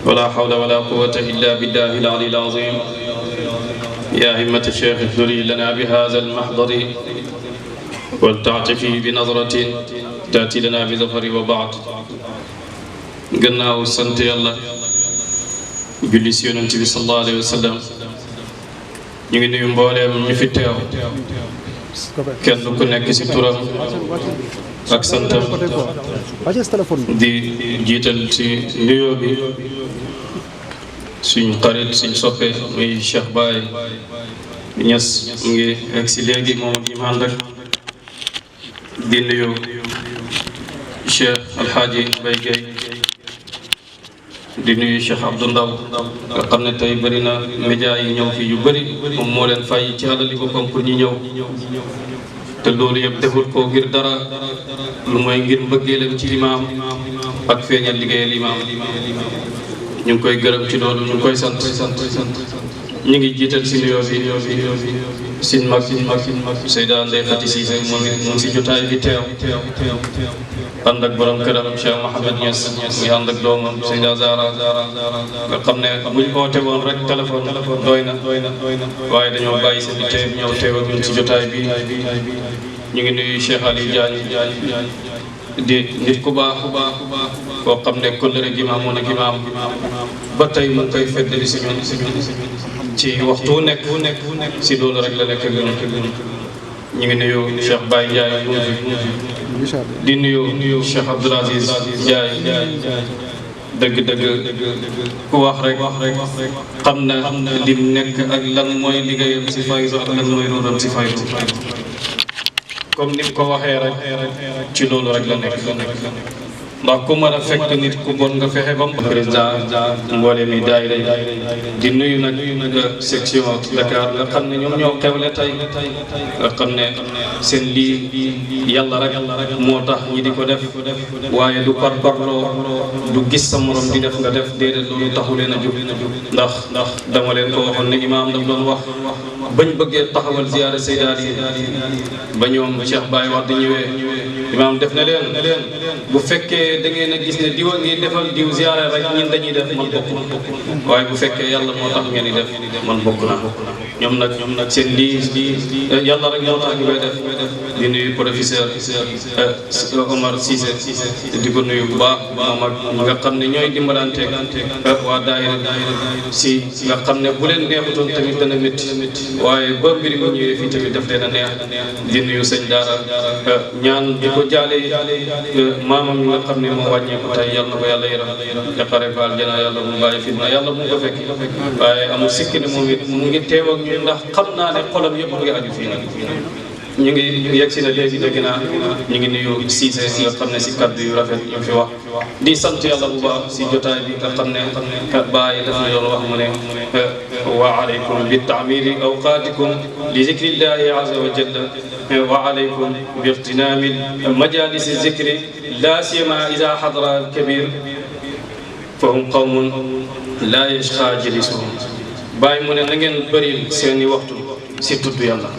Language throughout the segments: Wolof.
ولا حول ولا قوة إلا بالله العلي العظيم يا همة الشيخ اهدري لنا بهذا المحضر ولتعطفي بنظرة تأتي لنا بظفر وبعد gannaaw sant yàlla julli si yonent bi sallallahu alayhi wa sallam ñu ngi nuyu mbooleem ñu fi teew kenn ku nekk si turam ak santam di jiital ci nuyoo bi suñ xarit suñ soppe muy Cheikh Baye Niass mu ngi egg si léegi moom ak imaan rek di nuyu Cheikh Alhaaji Mbaye Gueye di nuyu Cheikh Abdou Ndaw nga xam ne tey bëri na média yi ñëw fii yu bëri moom moo leen fay ci alali boppam pour ñu ñëw te loolu yëpp deful ko ngir dara lu mooy ngir mbëggeelam ci imaam ak feeñal liggéeyal imaam ñu ngi koy gërëm ci loolu ñu ngi koy sant ñu ngi jiital si nuyoo bi sin mag Seyda Ndeye Khady Cissé moom si jotaay bi teew ànd ak borom këram Cheikh Mouhamed Niass muy ànd ak doomam Seyda Zara nga xam ne buñ oote woon rek téléphone doy na waaye dañoo bàyyi seen teew ñëw teew ak ñun si jotaay bi ñu ngi nuyu Cheikh Aliou Diagne di nit ku baax koo xam ne kóllëre gi ma amoon ak imaam ba tey mu koy feddali si ñun ci waxtu nekk si loolu rek la nekk ñu ngi nuyu Cheikh Baye Ndiaye di nuyu Cheikh Abdoul Aziz Ndiaye dëgg ku wax rek xam na lim nekk ak lan mooy liggéeyam si faydu ak lan mooy ruuram si faydu comme ni mu ko waxee rek ci loolu rek la nekk ndax ku mën a fekk nit ku bon nga fexe ba mu président mboolem mi daayira di nuyu nag section Dakar nga xam ne ñoom ñoo xewle tey nga xam ne seen lii yàlla rek moo tax ñi di ko def waaye du parparloo du gis sa morom di def nga def déedéet loolu taxu leen a jóg ndax dama leen ko waxoon ne imaam daf doon wax bañ bëggee taxawal ziyaara Seydaat yi ba ñoom Cheikh Baye wax di ñëwee imaam def na leen bu fekkee da ngeen a gis ne diwa ngi defal diw ziyaara rek ñun dañuy def man bokk waaye bu fekkee yàlla moo tax ngeen di def man bokk naa ñoom nag seen lii yàlla rek moo tax ñu koy def di nuyu professeur Omar Cissé di ko nuyu bu baax moom ak nga xam ne ñooy dimbalante waa daayira si nga xam ne bu leen neexutoon tamit dana métti waaye ba mbir mi ñëwee fii tamit daf leen a neex di nuyu sëñ daara ñaan di ko jaale maamam mi nga xam ne moo wàññeeku tey yàlla na ko yàlla yërëm te xare ko aljana yàlla mu bàyyi fitna yàlla mu ko fekk waaye amul sikki ne moom it mu ngi teew ak ñun ndax xam naa ne xolam yëpp mu ngi aju fii nag ñu ngi yegg si na léegi dégg naa ñu ngi nuyu Cissé nga xam ne si kaddu yu rafet ñu fi wax di sant yàlla bu baax si jotaay bi nga xam ne bàyyi daf ñu doon wax mu ne wa alaykum bi taamiri awqaatikum li zikrillahi azza wa jalla wa alaykum bi irtinami majalisi zikri la siyama ida hadara alkabir fa hum qawmun la yashqa jalisuhum bàyyi mu ne na ngeen bëri seeni waxtu si tudd yàlla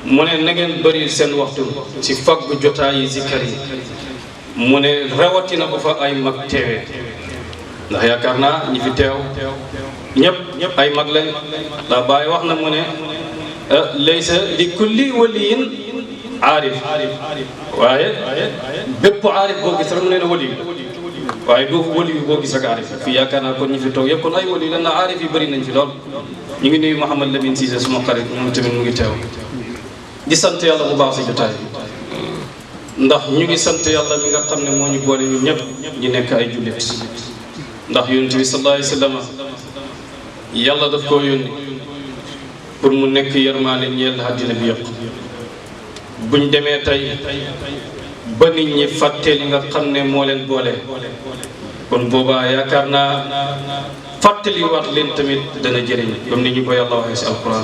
mu ne na ngeen bëri seen waxtu si faggu jotaayi zikkar yi mu ne rawatina bu fa ay mag teewee ndax yaakaar naa ñi fi teew ñëpp ay mag lañ ndax Baay wax na mu ne laysa li kulli waliyin aarif waaye bépp aarif boo gis rek mu ne na wali waaye du wali yu boo gis rek aarif fii yaakaar naa kon ñi fi toog yëpp kon ay wali la na aarif yi bëri nañ fi lool ñu ngi nuyu Mouhamed Lamine Cissé suma xarit moom tamit mu ngi teew di sant yàlla bu baax si jotaay ndax ñu ngi sant yàlla mi nga xam ne moo ñu boole ñu ñëpp ñu nekk ay jullit ndax yonent bi sallallahu alayhi wa sallam yàlla daf koo yónni pour mu nekk yërmaane ñeel àddina bi yëpp buñ demee tey ba nit ñi fàtte li nga xam ne moo leen boole kon boobaa yaakaar naa fàttali waat leen tamit dana jëriñ comme ni ñu ko yàlla waxee si alquran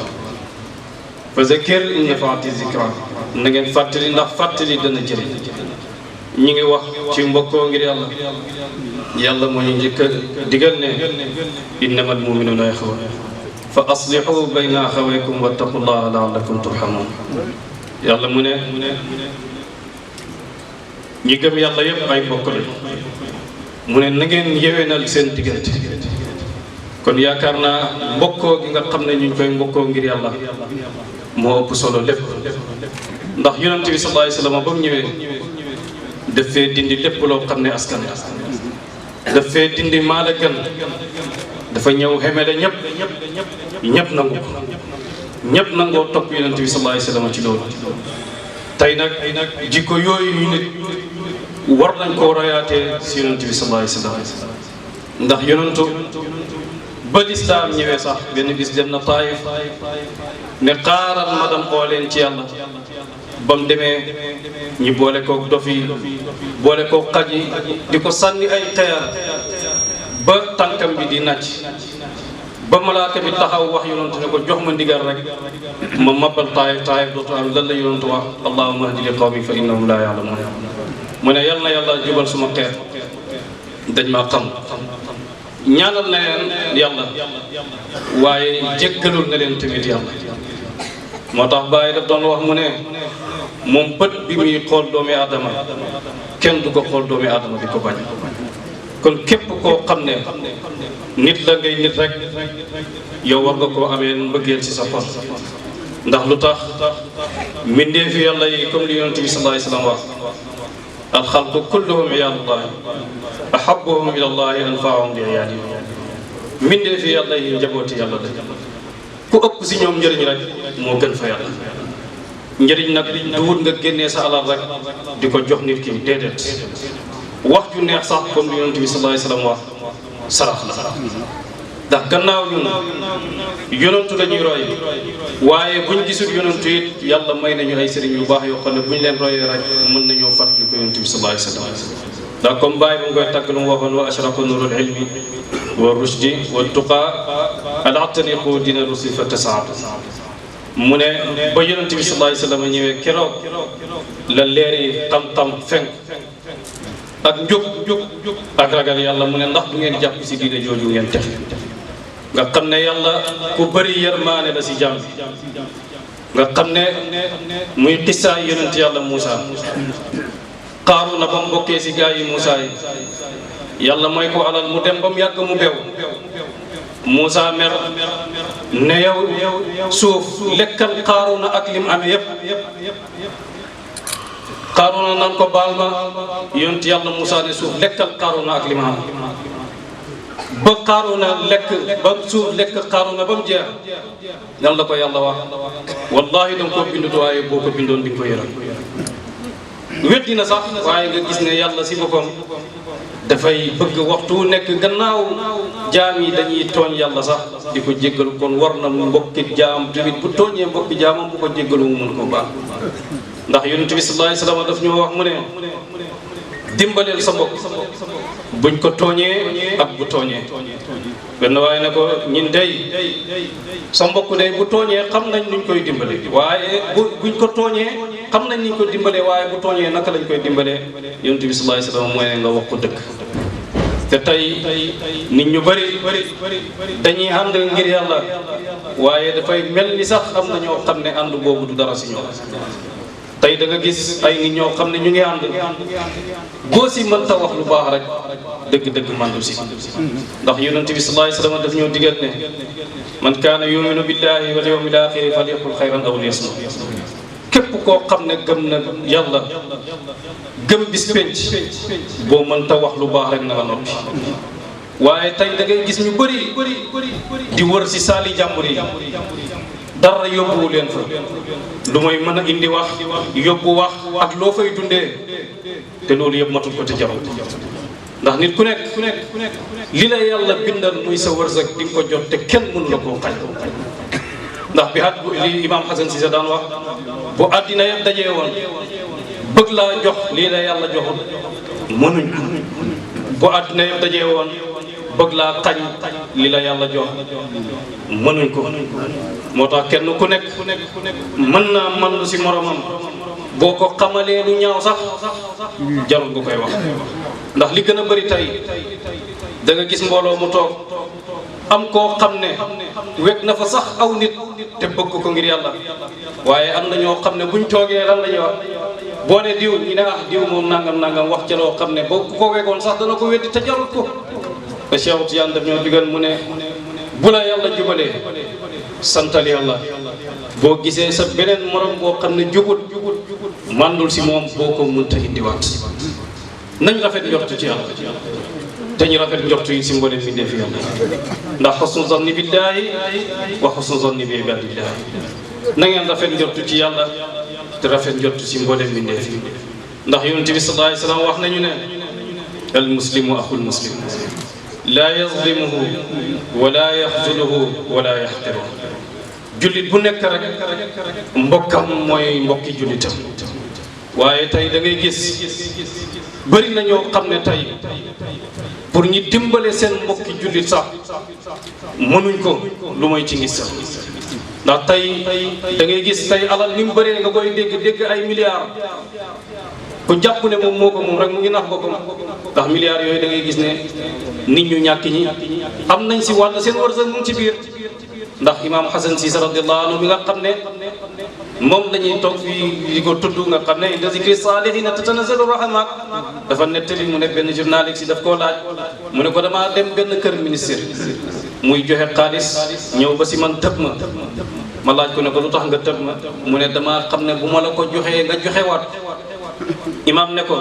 fa zakir in nafaati zikra na ngeen fàttali ndax fàttali dana jëriñ ñi ngi wax ci mbokkoo ngir yàlla moo ñu njëkk a digal ne innamal mu'minuna ixwa fa aslihu bayna axawaykum wattaqullaha la'allakum turhamun yàlla mu ne ñi gëm yàlla yëpp ay mbokk lañ mu ne na ngeen yewenal seen diggante kon yaakaar naa mbokkoo gi nga xam ne ñu ngi koy mbokkoo ngir yàlla moo ëpp solo lépp ndax yonent bi sallallahu alayhi wa sallam ba mu ñëwee daf fee dindi lépp loo xam ne askan daf fee dindi maala gan dafa ñëw xemele ñëpp nangu ko ñëpp nangoo topp yonent bi sallallahu alayhi wa sallam ci loolu tey nag jikko yooyu yu nit war nañ koo royaatee si yonent bi sallallahu alayhi wa sallam ndax yonentu ba lislaam ñëwee sax benn bis dem na Taayif ne xaaral ma dem xooleen ci yàlla ba mu demee ñi boole koog dof yi boole koog xaj yi di ko sànni ay xeer ba tànkam bi di nàcc ba malaaka bi taxaw wax yonentu ne ko jox ma ndigal rek ma mabbal Taayif dootu am lan la yonentu wax allahumma hdi li qawmi fa innahum la ya'lamun mu ne yal na yàlla jubal suma xeet dañ maa xam ñaanal na leen yàlla waaye jéggalul na leen tamit yàlla moo tax Baay daf doon wax mu ne moom bët bi muy xool doomi aadama kenn du ko xool doomi aadama di ko bañ kon képp koo xam ne nit la ngay nit rek yow war nga koo amee mbëggeel ci sa xol ndax lu tax mbindeefi yàlla yi comme li yonent bi sallallahu alayhi wa sallam wax alxalqu kulluhum iyaalullahi ahabbuhum ilallahi anfaahum li iyaalihi mbindeefi yàlla yi njabooti yàlla la ku ëpp si ñoom njëriñ rek moo gën fa yàlla njëriñ nag du wut nga génnee sa alal rek di ko jox nit ki déedéet wax ju neex sax comme li yonent bi sallallahu alayhi wa sallam wax sarax la ndax gannaaw ñun yonentu la ñuy roy waaye buñ gisul yonentu it yàlla may nañu ay sëriñ yu baax yoo xam ne buñ leen royee rek mën nañoo fàttali ko yonent bi sallallahu alayhi wa sallam ndax comme Baay bu ngoy tàgg lu mu waxoon wa ashraqa nurul ilmi wa rushdi wa tuqa al ataniqu dina rusi fa tasaad mu ne ba yonent bi sallallahu alayhi wa sallam ñëwee keroog la leeri xam-xam fenk ak njub ak ragal yàlla mu ne ndax bu ngeen jàpp si diine jooju ngeen tex nga xam ne yàlla ku bëri yërmaane la si jàmm nga xam ne muy xissaa yonent yàlla Moussa Qaaruna ba mu bokkee si gaa yi Moussa yi yàlla mooy ko alal mu dem ba mu yàgg mu bew Moussa mer ne yow suuf lekkal Qaaruna ak lim amee yëpp Qaaruna nan ko baal ma yonent yàlla Moussa ne suuf lekkal Qaaruna ak lim am ba Qaaruna lekk ba suuf lekk Qaaruna ba mu jeex nan la ko yàlla wax wallahi danga koo bindut waaye boo ko bindoon di nga ko yëral weddi na sax waaye nga gis ne yàlla si boppam dafay bëgg waxtu nekk gannaaw jaam yi dañuy tooñ yàlla sax di ko jéggalu kon war na mu mbokki jaam tamit bu tooñee mbokki jaamam bu ko jéggalu mu mun ko baal ndax yonent bi sallallahu alayhi wa sallam daf ñoo wax mu ne dimbaleel sa mbokk buñ ko tooñee ak bu tooñee benn waaye ne ko ñun day sa mbokk day bu tooñee xam nañ nuñ koy dimbale waaye buñ ko tooñee xam nañ niñ ko dimbalee waaye bu tooñee naka lañ koy dimbalee yonent bi sallallahu alayhi wa sallam mooy ne nga wax ko dëgg te tey nit ñu bëri dañuy ànd ngir yàlla waaye dafay mel ni sax am na ñoo xam ne ànd boobu du dara si ñoom tey da nga gis ay nit ñoo xam ne ñu ngi ànd boo si mënta wax lu baax rek dëgg-dëgg mandu si ndax yonent bi sallallahu alayhi wa sallam daf ñoo digal ne man kaana yuminu billahi wal yawmil axiri falyaqul xayran aw liyasmut képp koo xam ne gëm na yàlla gëm bis penc boo mënta wax lu baax rek na nga noppi waaye tey da ngay gis ñu bëri di wër si saali jàmbur yi dara yóbbuwu leen fa lu mooy mën a indi wax yóbbu wax ak loo fay dundee te loolu yëpp matul ko te jarul ndax nit ku nekk li la yàlla bindal muy sa wërsëg di nga ko jot te kenn mënu la koo xañ ndax bi at li Imam Hassan Cissé daan wax bu àddina yëpp dajee woon bëgg laa jox lii la yàlla joxul mënuñ bu àddina yëpp dajee woon bëgg laa xañ li la yàlla jox mënuñ ko moo tax kenn ku nekk mën naa man lu si moromam boo ko xamalee lu ñaaw sax jarul nga koy wax ndax li gën a bëri tey da nga gis mbooloo mu toog am koo xam ne wekk na fa sax aw nit te bëgg ko ngir yàlla waaye am na ñoo xam ne buñ toogee lan la ñuy wax boo ne diw ñu ne diw moom nangam wax ca loo xam ne boo ko wegoon sax dana ko weddi te jarul ko te Cheikh Tidiane daf ñoo digal mu ne bu la yàlla jubalee santal yàlla boo gisee sa beneen morom boo xam ne jubut mandul si moom boo ko mënta indiwaat nañ rafet njortu ci yàlla te ñu rafet njortu yi si mboolem mi def yàlla ndax xusnu zanni billaahi wa xusnu zanni bi ibadillaahi na ngeen rafet njortu ci yàlla te rafet njortu si mboolem mi def ndax yonent bi sallallahu alayhi wa sallam wax nañu ne al muslimu axul muslim laa yazlimuhu wala yaxzuluhu wala yaxqiruhu jullit bu nekk rek mbokkam mooy mbokki jullitam waaye tey da ngay gis bëri na ñoo xam ne tey pour ñu dimbale seen mbokki jullit sax mënuñ ko lu mooy ci ngis sax ndax tey da ngay gis tey alal ni mu bëree nga koy dégg ay milliards ku jàpp ne moom moo ko moom rek mu ngi nax boppam ndax milliards yooyu da ngay gis ne nit ñu ñàkk ñi am nañ si wàll seen wërsëg mu ngi ci biir ndax imaam Hasan Cissé radiyallahu anhu bi nga xam ne moom la ñuy toog fii di ko tudd nga xam ne inda zikri saalihiina tatanazzalu rahmaat dafa nettali mu ne benn journaliste si daf koo laaj mu ne ko damaa dem benn kër ministre muy joxe xaalis ñëw ba si man tëb ma laaj ko ne ko lu tax nga tëb ma mu ne damaa xam ne bu ma la ko joxee nga joxewaat imaam ne ko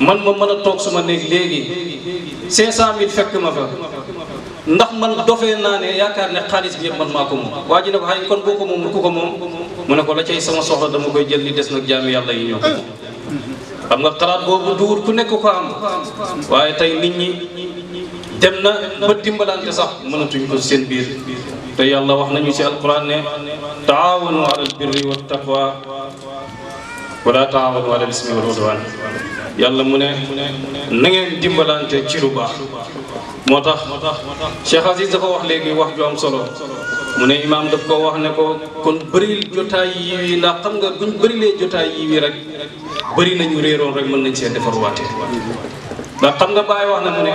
man ma mën a toog suma néeg léegi 500 000 fekk ma fa ndax man dofee naa ne yaakaar ne xaalis bi yëpp man maa ko moom waa ji ne ko xëy kon boo ko moom ku ko moom mu ne ko la cay sama soxla dama koy jël li des nag jaami yàlla yi ñoo ko moom xam nga xalaat boobu duur ku nekk ko am waaye tey nit ñi dem na ba dimbalante sax mënatuñ ko seen biir te yàlla wax nañu ci alquran ne taawanu alal birri wat taqwa wala taawanu alal ismi wal udwan yàlla mu ne na ngeen dimbalante ci lu baax moo tax Cheikh Aziz dafa wax léegi wax ju am solo mu ne imaam daf ko wax ne ko kon bëril jotaay yi ndax xam nga buñ bërilee jotaay yi rek bëri nañu réeroon rek mën nañ see defar waate ndax xam nga Baay wax na mu ne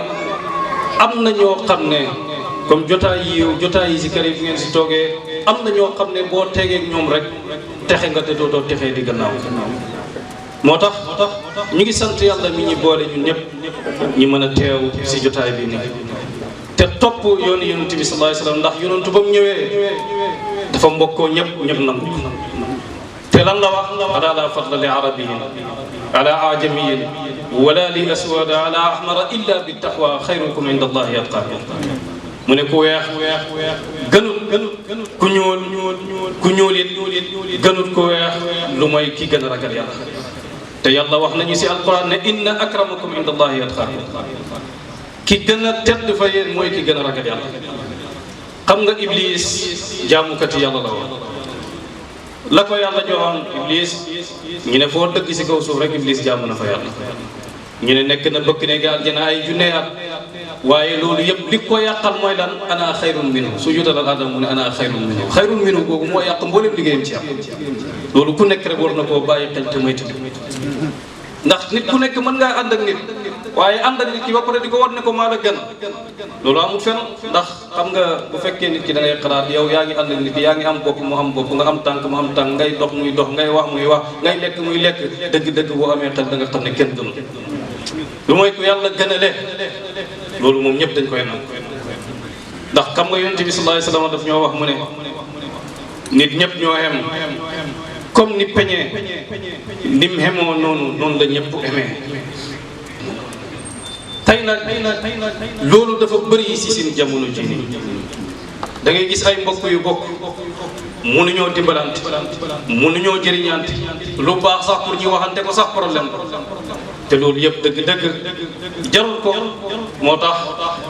am na ñoo xam ne comme jotaay yi si kër yi fi ngeen si toogee am na ñoo xam ne boo tegee ñoom rek texe nga te dootoo texee di gannaaw moo tax ñu ngi sant yàlla mi ñi boole ñun ñëpp ñi mën a teew si jotaay bi nii te topp yoonu yonent bi sallallahu alayhi wasallam ndax yonentu ba mu ñëwee dafa mbokkoo ñëpp nangu te lan la wax ala la fadla li arabiyin ala ajamiyin wala li aswada ala ahmara illa bi taqwa xayrukum inda allahi atqaakum mu ne ku weex gënut ku ñuul it gënut ku weex lu mooy ki gën a ragal yàlla te yàlla wax nañu si alquran ne inna akramakum inda allahi atqaakum ki gën a tedd fa yéen mooy ki gën a ragal yàlla xam nga iblis jaamukati yàlla la woon la ko yàlla joxoon iblis ñu ne foo dëgg si kaw suuf rek iblis jaamu na fa yàlla ñu ne nekk na bëkk ne ga aljana ay junne at waaye loolu yëpp li ko yàqal mooy lan ana xayrun minhu su jutalal adam mu ne ana xayrun minhu boobu moo yàq mboolem liggéeyam ci am loolu ku nekk rek war na koo bàyyi xel te moytu ndax nit ku nekk mën ngaa ànd ak nit waaye ànd ak nit ki ba pare di ko war ne ko maa la gën loolu amul fenn ndax xam nga bu fekkee nit ki da ngay xalaat yow yaa ngi ànd ak nit ki yaa ngi am bopp mu am bopp nga am tànk mu am tànk ngay dox muy dox ngay wax muy wax ngay lekk muy lekk dëgg-dëgg boo amee xel da nga xam ne kenn gënul lu mooy ku yàlla gënale loolu moom ñëpp dañ koy nangu ndax xam nga yonent bi sallallahu alayhi wasallam daf ñoo wax mu ne nit ñëpp ñoo xem comme ni peñee ni mu xemoo noonu la ñëpp xemee tey nag loolu dafa bëri si seen jamono ji nii da ngay gis ay mbokk yu bokk mënuñoo dimbalante mënuñoo jëriñante lu baax sax pour ñu waxante ko sax problème te loolu yëpp dëgg-dëgg jarul ko moo tax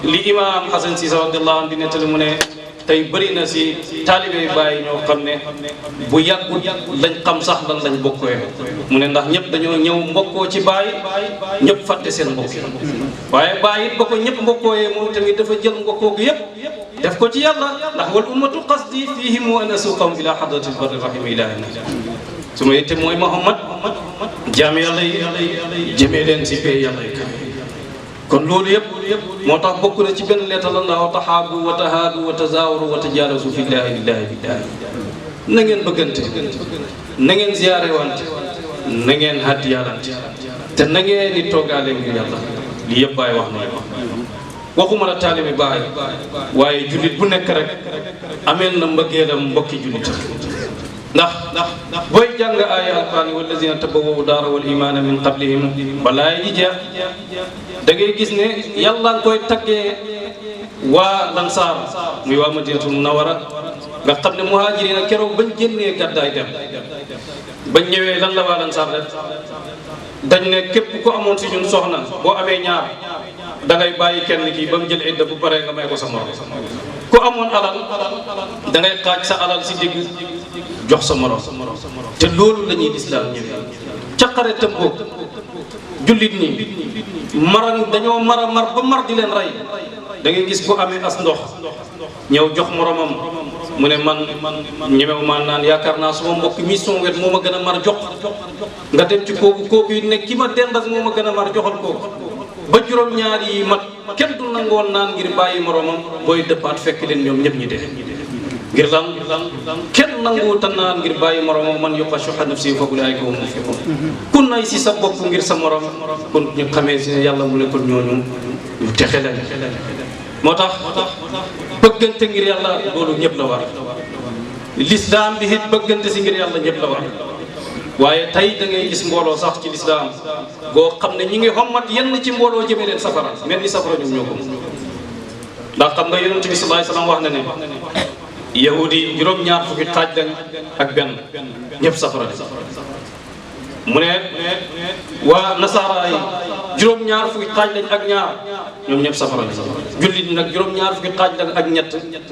li imaam Hasan Cissé radiyallahu anhu di nettali mu ne tey bëri na si taalibe Baay ñoo xam ne bu yàggut lañ xam sax lan lañ bokkee mu ne ndax ñëpp dañoo ñëw mbokkoo ci Baay ñëpp fàtte seen mbokk waaye Baay it ba ko ñëpp mbokkooyee moom tamit dafa jël mbokkoo gi yëpp def ko ci yàlla ndax wal ummatu qasdi fihim an asuqahum ila hadratil barri rahim ilahina su ma yitte mooy Muhammad jaam yàlla yi jëmee leen si pay yàlla yi kon loolu yëpp moo tax bokk na ci benn leetal la wa tahaabu wa tahaadu wa tazaawaru wa tajaalasu fillahi lillahi billahi na ngeen bëggante na ngeen ziyaare wante na ngeen haddiyalante te na ngeen di toogaale ngir yàlla li yëpp Baay wax na waxuma la taalibi Baay waaye jullit bu nekk rek ameel na mbëggeelam mbokki jullitam ndax booy jàng aaya alquraan wallazina tabawwa'u daara wal imaana min qablihim balaa yi jeex da ngay gis ne yàlla nga koy taggee waa lansaar muy waa madinatul munawwara nga xam ne muhaajiriina keroog bañ génnee gàddaay dem bañ ñëwee lan la waa lansaar def dañ ne képp ko amoon si ñun soxna boo amee ñaar da ngay bàyyi kenn kii ba mu jël idda bu paree nga may ko sa morom ku amoon alal da ngay xaaj sa alal si digg jox sa morom te loolu la ñuy lislaam ñëwee ca xare Tabuk jullit ñi dañoo mar ba mar di leen rey da ngay gis ku amee as ndox ñëw jox moromam mu ne man ñemewu maa naan yaakaar naa suma mbokk mi son wet moo ma gën a mar jox nga dem ci kooku yi nekk ki ma dend ak moo ma gën a mar joxal kooku ba juróom-ñaar yi mat kenn du nangoon naan ngir bàyyi moromam booy dëppaat fekk leen ñoom ñëpp ñi dee ngir lan kenn nanguwuta naan ngir bàyyi moromam man yuqa shuhha nafsihi fa ulaa'ika humul muflihun kun nay si sa bopp ngir sa morom kon ñu xamee si ne yàlla mu ne kon ñooñu ñu texe leen moo tax bëggante ngir yàlla loolu ñëpp la war lislaam bi it bëggante si ngir yàlla ñëpp la war waaye tey da ngay gis mbooloo sax ci lislaam goo xam ne ñi ngi xommat yenn ci mbooloo jëmee leen safara mel ni safara ñoom ñoo ko ndax xam nga yonent bi sallallahu alayhi wasallam wax na ne yahudi juróom-ñaar fukki xaaj lañ ak benn ñëpp safara mu ne waa nasaara yi juróom-ñaar fukki xaaj lañ ak ñaar ñoom ñëpp safara lañ jullit ñi nag juróom-ñaar fukki xaaj lañ ak ñett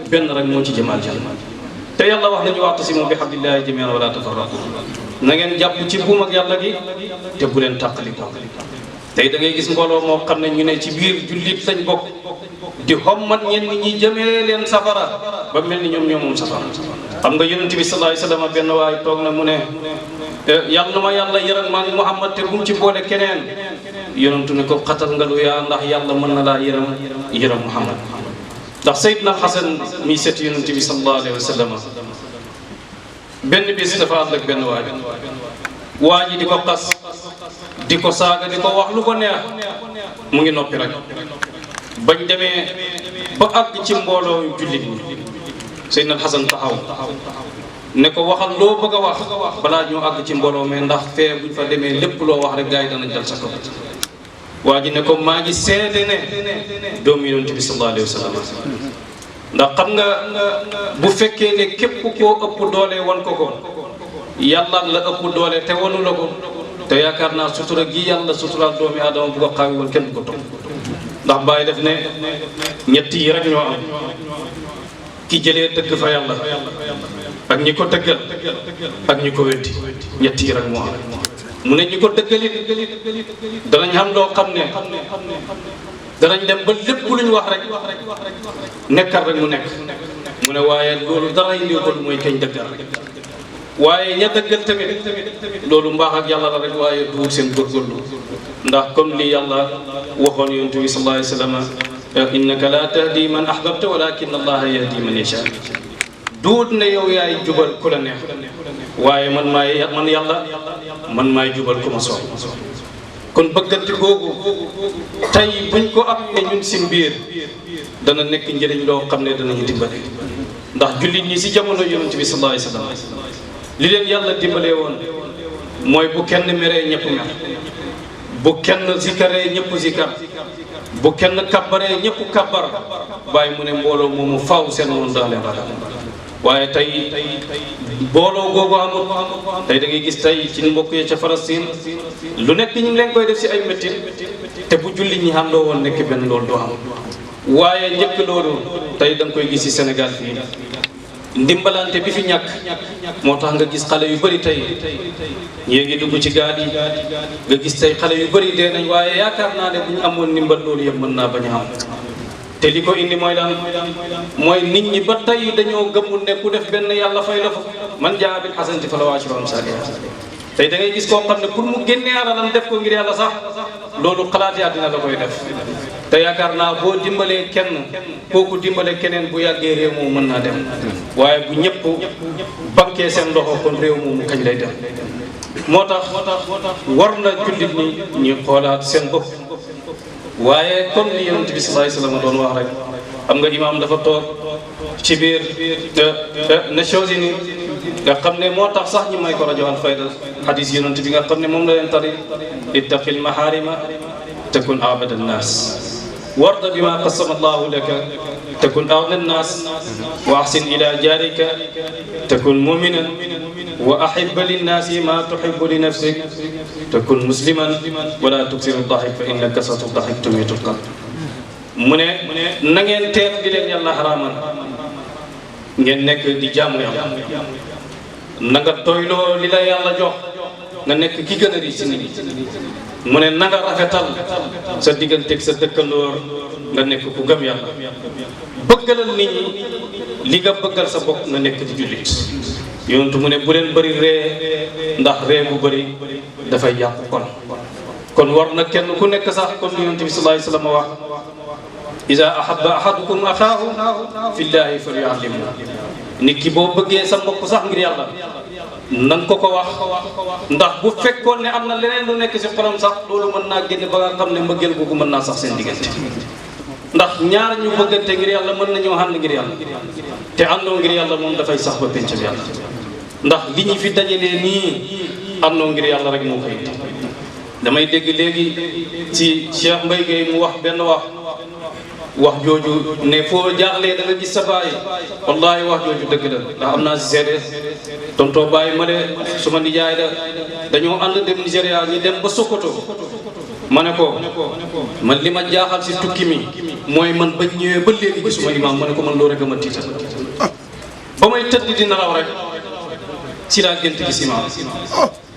benn rek moo ci jëm aljanna te yàlla wax nañu wa'tasimu bi hablillahi jamii'an wa la tafarraqu na ngeen jàpp ci buum ak yàlla gi te bu leen tàqali ko tey da ngay gis mbooloo moo xam ne ñu ne ci biir jullit lañ bokk di xommat ñenn ñi jëmee leen safara ba mel ni ñoom ñoo moom safara xam nga yonent bi sallallahu alayhi wasallam benn waay toog na mu ne yàlla na ma yàlla yërëm maa ngi Muhammad te bu mu ci boole keneen yonentu ne ko xatal nga lu yaa ndax yàlla mën na laa yërëm Muhammad ndax Seydina Xasan mi set yonent bi sallallahu alayhi wasallam benn bis dafa ànd ak benn waa ji di ko xas di ko saaga di ko wax lu ko neex mu ngi noppi rek bañ demee ba àgg ci mbooloo jullit ñi Seydina Xasan taxaw ne ko waxal loo bëgg a wax balaa ñoo àgg ci mbooloo mais ndax fee buñ fa demee lépp loo wax rek gars yi danañ dal sa kaw waa ji ne ko maa ngi seede ne doomu yonent bi sallallahu alayhi wa sallam ndax xam nga bu fekkee ne képp koo ëpp doole wan ko yàlla la ëpp doole te wanu la ko te yaakaar naa sutura gi yàlla suturaal doomi aadama bu ko xaawi woon kenn du ko topp ndax bàyyi def ne ñett yi rek ñoo am ki jëlee dëgg fa yàlla ak ñi ko dëggal ak ñi ko weddi ñett yi rek moo am mu ne ñi ko dëggalit danañ xam loo xam ne danañ dem ba lépp lu ñu wax rek nekkal rek mu nekk mu ne waaye loolu dara indi ko lu mooy kañ dëggal rek waaye ña dëggal tamit loolu mbaax ak yàlla la rek waaye duwul seen góorgóorlu ndax comme li yàlla waxoon yonent bi sallallahu alayhi wa sallam innaka la tahdi man ahbabta walakin allaha yahdi man yasha duut ne yow yaay jubal ku la neex waaye man yàlla man maay jubal ku ma soob kon bëggante googu tey buñ ko amee ñun si biir dana nekk njëriñ loo xam ne danañu dimbale ndax jullit ñi si jamono yonent bi sallallahu alayhi wa sallam li leen yàlla dimbalee woon mooy bu kenn meree ñëpp mer bu kenn zikaree ñëpp zikar bu kenn kabbaree ñëpp kabbar bàyyi mu ne mbooloo moomu faaw seen woon daa leen ragal waaye tey mbooloo googu amul tey da ngay gis tey ci mbokk yi ca Palestine lu nekk ñu ngi leen koy def si ay métti te bu jullit ñi àndoo woon nekk benn loolu doo am waaye njëkk loolu tey da nga koy gis si Sénégal fii ndimbalante bi fi ñàkk moo tax nga gis xale yu bëri tey ñii ngi dugg ci gaal yi nga gis tey xale yu bëri dee nañ waaye yaakaar naa ne bu ñu amoon ndimbal loolu yëpp mën naa bañ a am te li ko indi mooy lan mooy nit ñi ba tey dañoo gëmul ne ku def benn yàlla fay la fa man jaa bil hasanati falahu ashru amsaalihaa tey da ngay gis koo xam ne pour mu génnee alalam def ko ngir yàlla sax loolu xalaat yaa dina la koy def te yaakaar naa boo dimbalee kenn kooku dimbale keneen bu yàggee réew moomu mën naa dem waaye bu ñëpp banquee seen loxo kon réew moomu kañ lay dem moo tax war na jullit ñi ñu xoolaat seen bopp waaye comme li yonent bi sallallahu alayhi wasallam doon wax rek xam nga imaam dafa toog ci biir Nations Unies nga xam ne moo tax sax ñu may ko rajo Alfayda hadis yonent bi nga xam ne moom la leen tari ittaqil maharima takun abada nnaas warda bima qasama allahu laka takun aghna nnaas wa ahsin ila jarika takun muminan wa ahibba linnaasi ma tuhibbu li nafsik takun musliman wala tuksiru dahik fa inna kasratu dahik tumitu qalb mu ne na ngeen teet di leen yàlla xaraamal ngeen nekk di jaamu yàlla na nga doyloo li la yàlla jox nga nekk ki gën a ri si nit ñi mu ne na nga rafetal sa digganteeg sa dëkkandoor nga nekk ku gëm yàlla bëggalal nit ñi li nga bëggal sa bopp nga nekk di jullit yonent mu ne bu leen bëri ree ndax ree bu bëri dafay yàqu kon war na kenn ku nekk sax comme ni yonent bi sallallahu alayhi wasallam wax iza ahabba ahadukum axaahu fillahi falyu'allimhu nit ki boo bëggee sa mbokk sax ngir yàlla nan ko wax ndax bu fekkoon ne am na leneen lu nekk ci xolam sax loolu mën naa génne ba nga xam ne mbëggeel googu mën naa sax seen diggante ndax ñaar ñu bëggante ngir yàlla mën nañoo ànd ngir yàlla te àndoo ngir yàlla moom dafay sax ba penc bi yàlla ndax li ñu fi dajalee nii àndoo ngir yàlla rek moo koy damay dégg léegi ci Cheikh Mbaye Gueye mu wax benn wax jooju ne foo jaaxlee da nga gis sa baay wallahi wax jooju dëgg la ndax am naa si seede tontoo bàyyi ma de suma nijaay da dañoo ànd dem Nigéria ñu dem ba Sokoto ma ne ko man li ma jaaxal si tukki mi mooy man bañ ñëwee ba léegi gisuma imaam ma ne ko man loolu rek a ma tiital ba may tëdd di nelaw rek si laa gént gis imaam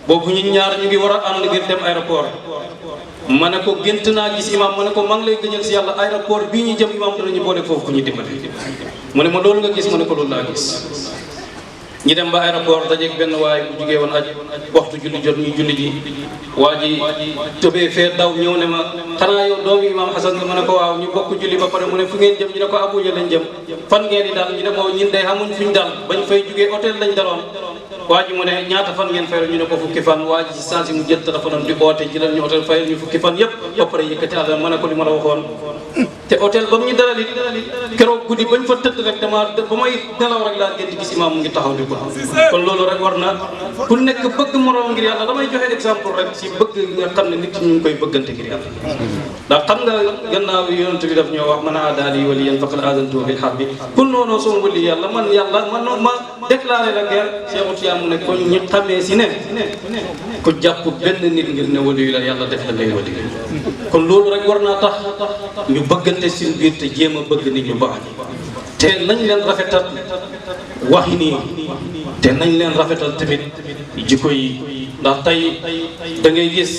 boobu ñu ñaar ñu ngi war a ànd ngir dem aéroport ma ne ko gént naa gis imaam ma ne ko maa ngi lay gëñal si yàlla aéroport bii ñu jëm imaam danañu boole foofu ku ñu dimbale mu ne ma loolu nga gis ma ne ko loolu laa gis ñi dem ba aéroport dajeeg benn waay bu jugee woon aj waxtu julli jot ñuy julli ji waa ji tëbee fee daw ñëw ne ma xanaa yow doomu imaam Xasan nga ma ne ko waaw ñu bokk julli ba pare mu ne fu ngeen jëm ñu ne ko Abuja lañ jëm fan ngeen di dal ñu ne ko ñun day xamuñ fuñ dal bañ fay jugee hôtel lañ daloon waa ji mu ne ñaata fan ngeen fayal ñu ne ko fukki fan waa ji si saa si mu jël téléphone am di oote jëlal ñu hôtel fayal ñu fukki fan yëpp ba pare yëkkati àll ma ne ko li ma la waxoon te hôtel ba mu ñu dalal it keroog guddi bañ fa tëdd rek dama ba may nelaw rek laa gën di gis imaam mu ngi taxaw di ko kon loolu rek war na ku nekk bëgg moroom ngir yàlla damay joxe exemple rek si bëgg nga xam ne nit ñu ngi koy bëggante ngir yàlla ndax xam nga gannaaw yonent bi daf ñoo wax man aadaali waliyan faqad aadantuhu bil harbi kun noonu soo wali yàlla man ma déclaré la guerre Cheikh Tidiane mu ne ko ñu xamee si ne ku jàpp benn nit ngir ne wali la yàlla def la ngay wali kon loolu rek war naa tax ñu bëggante seen biir te jéem a bëgg nit ñu baax te nañ leen rafetal waxi nii te nañ leen rafetal tamit jikko yi ndax tey da ngay gis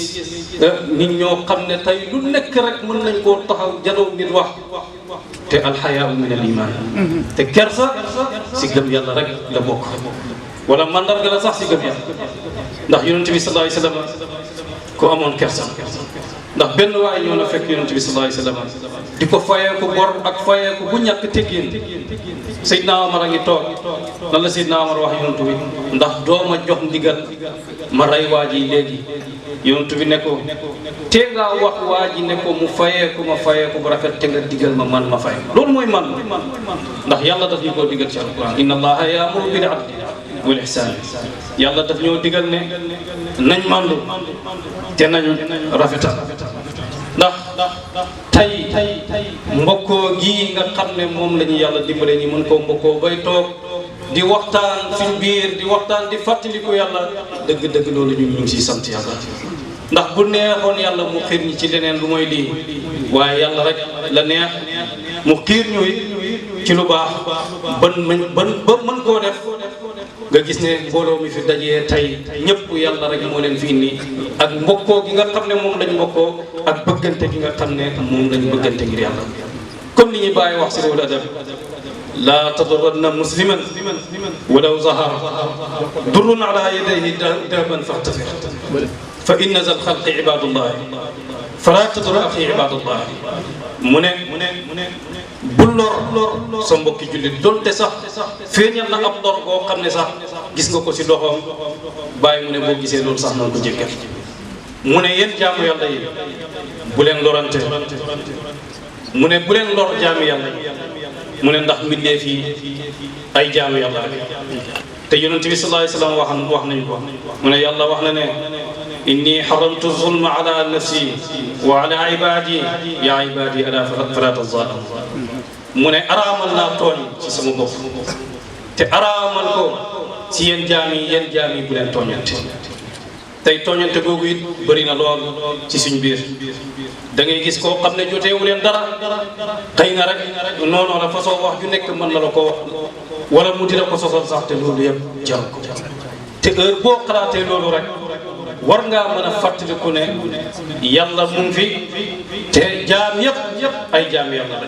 nit ñoo xam ne tey lu nekk rek mën nañ koo taxaw janoo nit wax te alxayaau min al iman te kersa si gëm yàlla rek la bokk wala mandarga la sax si gëm yàlla ndax yonent bi sallallahu alayhi wasallam ko amoon kersa ndax benn waay ñoo na fekk yonent bi sallallahu alayhi wasallam di ko fayeeku bor ak fayeeku bu ñàkk teggin Seydina Omar a ngi toog lan la Seydina Omar wax yonent bi ndax dooma jox ndigal ma rey waa ji léegi yonent bi ne ko te nga wax waa ji ne ko mu fayeeku ma fayeeku bu rafet te nga digal man ma fay loolu mooy man ndax yàlla daf ñu koo digal ci alquran inna allaha ya'muru bil adli wal ihsan yàlla daf ñoo digal ne nañ mandu te nañ rafetal ndax tey mbokkoo gi nga xam ne moom la ñu yàlla dimbale ñi mën koo mbokkoo bay toog di waxtaan suñ biir di waxtaan di fàttaliku yàlla dëgg-dëgg loolu ñu ngi siy sant yàlla ndax bu neexoon yàlla mu xiir ñi ci leneen lu mooy lii waaye yàlla rek la neex mu xiir ñu ci lu baax ba mën koo def nga gis ne mbooloo mi fi dajee tey ñëpp yàlla rek moo leen fi indi ak mbokkoo gi nga xam ne moom lañ mbokkoo ak bëggante gi nga xam ne moom lañ bëggante ngir yàlla comme li ñuy bàyyi wax si wal adab laa tadurranna musliman walaw zahara durrun ala yadayhi daban faxtafir fa inna zal xalqi ibadullah fala tadur axi ibadullah mu ne bu lor sa mbokki jullit donte sax feeñal na ab lor boo xam ne sax gis nga ko si loxoom bàyyi mu ne boo gisee loolu sax na ko jéggal mu ne yéen jaamu yàlla yi bu leen lorante mu ne bu leen lor jaamu yàlla yi mu ne ndax mbindeef yi ay jaamu yàlla rek te yonent bi sallallahu alayhi wa sallam wax nañu ko mu ne yàlla wax na ne inni haramtu zulma ala nafsi wa ala ibadi ya ibadi ala fala tazalamu mu ne araamal naa tooñ ci sama bopp te araamal ko ci yéen jaam yi bu leen tooñante tey tooñante googu it bëri na lool ci suñ biir da ngay gis koo xam ne joteewu leen dara xëy na rek noonu la façon wax ju nekk mën na la ko wax wala mu dina ko sosal sax te loolu yëpp jar ko te heure boo xalaatee loolu rek war ngaa mën a fàttaliku ne yàlla mu ngi fi te jaam yëpp ay jaam yàlla la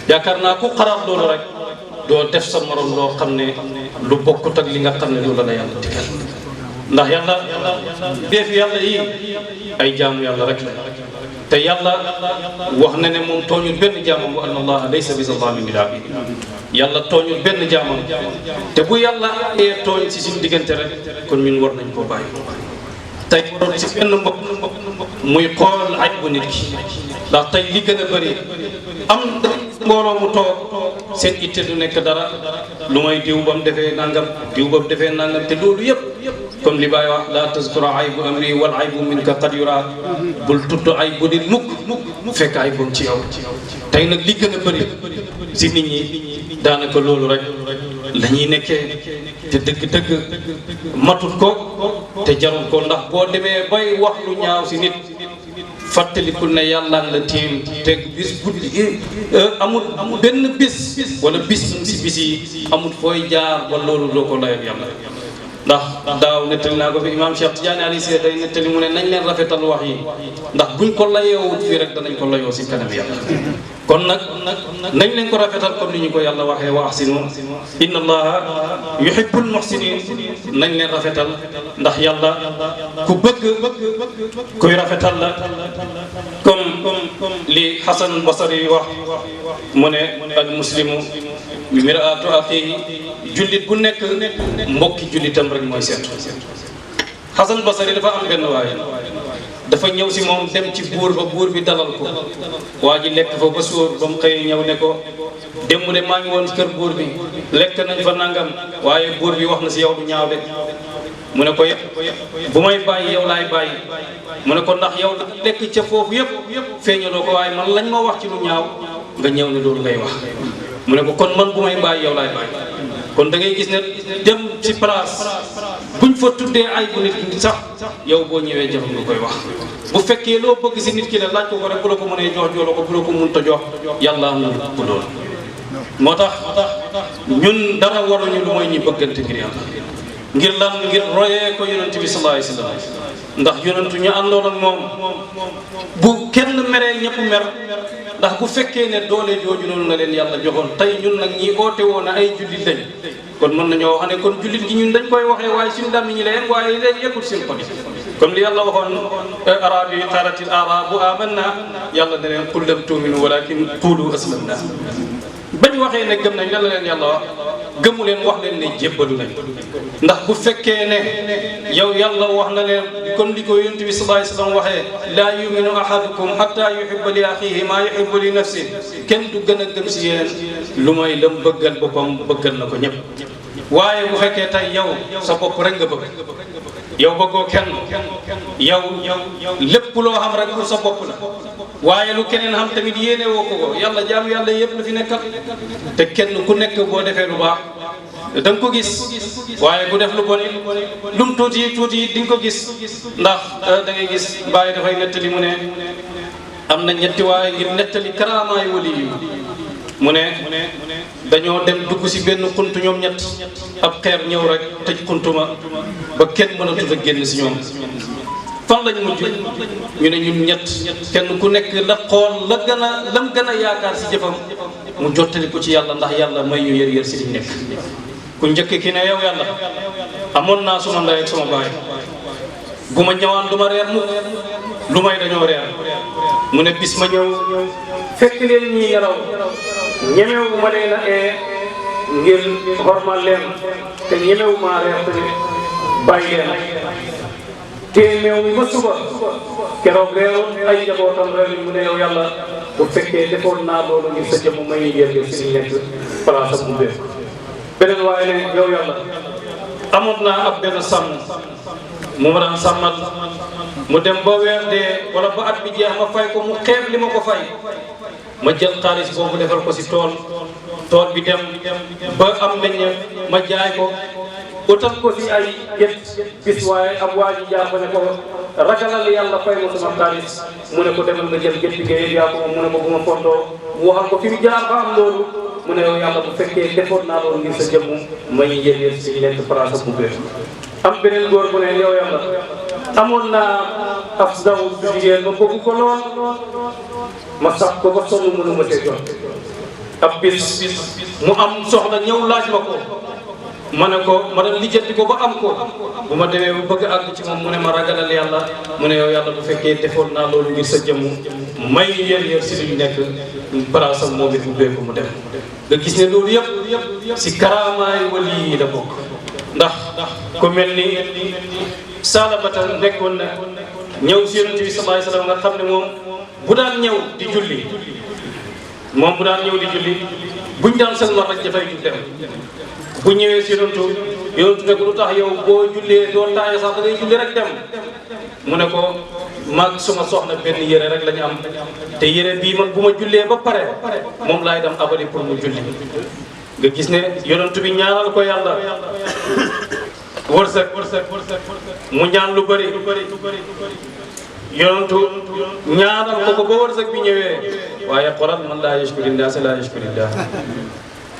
yaakaar naa ku xalaat loolu rek doo def sa morom loo xam ne lu bokkut ak li nga xam ne loolu la yàlla digal ndax yàlla def yàlla yi ay jaamu yàlla rek la te yàlla wax na ne moom tooñul benn jaamam wa anna allaha laysa bi zallamin lil abid yàlla tooñul benn jaamam te bu yàlla ee tooñ si suñu diggante rek kon ñun war nañ koo bàyyi tey waroon si benn mbokk muy xool aj bu nit ki ndax tey li gën a bëri am mbooloo mu toog seen itte du nekk dara lu may diw ba mu defee nangam te loolu yëpp comme li Baay wax la tazkura aybu amri wal aybu minka qad yura bul tudd aybu nit mukk fekk ayboom ci yow tey nag li gën a bëri si nit ñi daanaka loolu rek la ñuy nekkee te dëgg-dëgg matut ko te jarul ko ndax boo demee bay wax lu ñaaw si nit fàttalikul ne yàlla la tiim te bis guddi amul benn bis wala bis si bis yi amul fooy jaar ba loolu doo ko layal yàlla ndax daaw nettali naa ko fi imam Cheikh Tidiane Ali Cissé day nettali mu ne nañ leen rafetal wax yi ndax buñ ko layoowut fii rek danañ ko layoo si kanam yàlla kon nag nañ leen ko rafetal comme ni ñu ko yàlla waxee wa ahsinu inna allaha yuhibbul muhsinin nañ leen rafetal ndax yàlla ku bëgg kuy rafetal la comme li Hasan Basri wax mu ne al muslimu miraatu axiihi jullit bu nekk mbokki jullitam rek mooy seetu Hasan Basri dafa am benn waaye dafa ñëw si moom dem ci buur ba buur bi dalal ko waa ji lekk fa ba suur ba mu xëyee ñëw ne ko démb de maa ngi woon kër buur bi lekk nañ fa nangam waaye buur bi wax na si yow du ñaaw de mu ne ko bu may bàyyi yow laay bàyyi mu ne ko ndax yow lekk ca foofu yëpp feeñaloo ko waaye man lañ ma wax ci lu ñaaw nga ñëw ne loolu ngay wax mu ne ko kon man bu may bàyyi yow laay bàyyi kon da ngay gis ne dem ci place buñ fa tuddee ay bu nit ki sax yow boo ñëwee jox nga koy wax bu fekkee loo bëgg si nit ki ne laaj ko rek bu la ko mënee jox jox la ko bu la ko mënta jox yàlla am na bu loolu moo tax ñun dara waruñu lu mooy ñi bëggante ngir yàlla ngir lan ngir royee ko yonent bi sallallahu alayhi wasallam ndax yonentu ñu àndoon ak moom bu kenn meree ñëpp mer ndax bu fekkee ne doole jooju noonu la leen yàlla joxoon tey ñun nag ñi oote woon na ay jullit lañ kon mën nañoo wax ne kon jullit gi ñun dañ koy waxee waaye suñu dam ñi leen waaye léegi yeggul seen xol comme li yàlla waxoon arab yi qaalatil a'raabu aamanna yàlla ne leen qul lam tu'minu walakin qulu aslamna bañ waxee ne gëm nañ lan la leen yàlla wax gëmu leen wax leen ne jébbalu nañ ndax bu fekkee ne yow yàlla wax na leen comme li ko yonent bi sallallahu alayhi wasallam waxee laa yuminu ahadukum hatta yuhibba li axihi maa yuhibbu li nafsi kenn du gën a gëm si yéen lu mooy lam bëggal boppam bëggal na ko ñëpp waaye bu fekkee tey yow sa bopp rek nga bëgg yow bëggoo kenn yow lépp loo xam rek pour sa bopp la waaye lu keneen xam tamit yéene woo ko yàlla jaam yàlla yëpp la fi nekkal te kenn ku nekk boo defee lu baax da nga ko gis waaye bu def lu bon lu mu tuuti di nga ko gis ndax da ngay gis Baay dafay nettali mu ne am na ñetti waaye ngir nettali karaamaay wali yi mu ne dañoo dem dugg si benn xunt ñoom ñett ab xeer ñëw rek tëj xuntuma ba kenn mënatut a génn si ñoom fan lañ mujj ñu ne ñun ñett kenn ku nekk la xool lam gën a yaakaar si jëfam mu jottali ko ci yàlla ndax yàlla may ñu yër si liñ nekk ku njëkk ki ne yow yàlla amoon naa suma ndey ak suma baay bu ma ñëwaan du ma reer mu lu may dañoo reer mu ne bis ma ñëw fekk leen ñuy yaraw ñemewu ma leen a ngir xormal leen te ñemewu maa reer tamit bàyyi leen téeméew mi ba suba keroog reeru ay njabootam reer mu ne yow yàlla bu fekkee defoon naa loolu ngir sa jëmm may yéen si nekk place am mu béy beneen waaye ne yow yàlla amoon naa ab benn sàmm mu ma daan sàmmal mu dem ba weer dee wala ba at bi jeex ma fay ko mu xeeb li ma ko fay ma jël xaalis boobu defal ko si tool bi dem ba am meññeef ma jaay ko utal ko si ay gét bis waaye ab waa ji jaar ba ne ko ragalal yàlla fay ma sama xaalis mu ne ko demal nga jël gétt gi yaa ko mu ne ko bu ma fontoo mu waxal ko fi mu jaar ba am loolu mu ne yow yàlla bu fekkee defoon naa loolu ngir sa jëmm may yéen si nekk place bu bëri am beneen góor bu ne yow yàlla amoon naa ab ndaw bu jigéen ma bëgg ko lool ma sax ko ba sonn mënu ma see jot ab bis mu am soxla ñëw laaj ma ko ma ne ko ma dem lijjanti ko ba am ko bu ma demee ba bëgg àgg ci moom mu ne ma ragalal yàlla mu ne yow yàlla bu fekkee defoon naa loolu ngir sa jëmm may yéen si luñ nekk baraasam moom it bu beeku mu dem nga gis ne loolu yëpp si karaamaay wali yi la bokk ndax ku mel ni Salabata nekkoon na ñëw si yonent bi sallallahu alayhi wasallam nga xam ne moom bu daan ñëw di julli buñ daan sëlmal rek dafay jug dem bu ñëwee si yonentu ne ko lu tax yow boo jullee doo taaya sax da ngay julli rek dem mu ne ko maag suma soxna benn yére rek la ñu am te yére bii man bu ma jullee ba pare moom laay dem abadi pour mu julli nga gis ne yonentu bi ñaanal ko yàlla wërsëg mu ñaan lu bëri yonentu ñaanal ko ba wërsëg bi ñëwee waaye xoolal man laa yashkurillah sa laa yashkurillah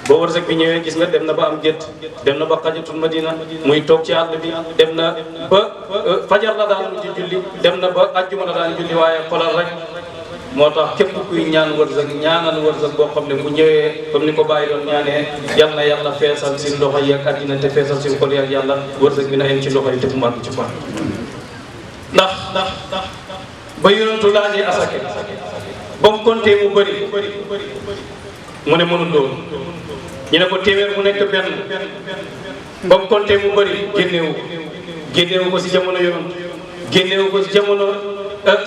ba wërsëg bi ñëwee gis nga dem na ba am gétt dem na ba xajatul madina muy toog ci àll bi dem na ba fajar la daan mujj julli dem na ba ajjuma la daan julli waaye xoolal rek moo tax képp kuy ñaan wërsëg ñaanal wërsëg boo xam ne bu ñëwee comme ni ko bàyyi doon ñaanee yal na yàlla feesal si loxo yi ak àddina te feesal si xol yi ak yàlla wërsëg bi na yem ci loxo yi te bu mu àgg ci fan ndax ba yonentu laajee asake ba mu compté mu bëri mu ne mënul loolu ñu ne ko téeméer mu nekk benn ba mu compté mu bëri génneewu ko si jamono yonent génneewu ko si jamono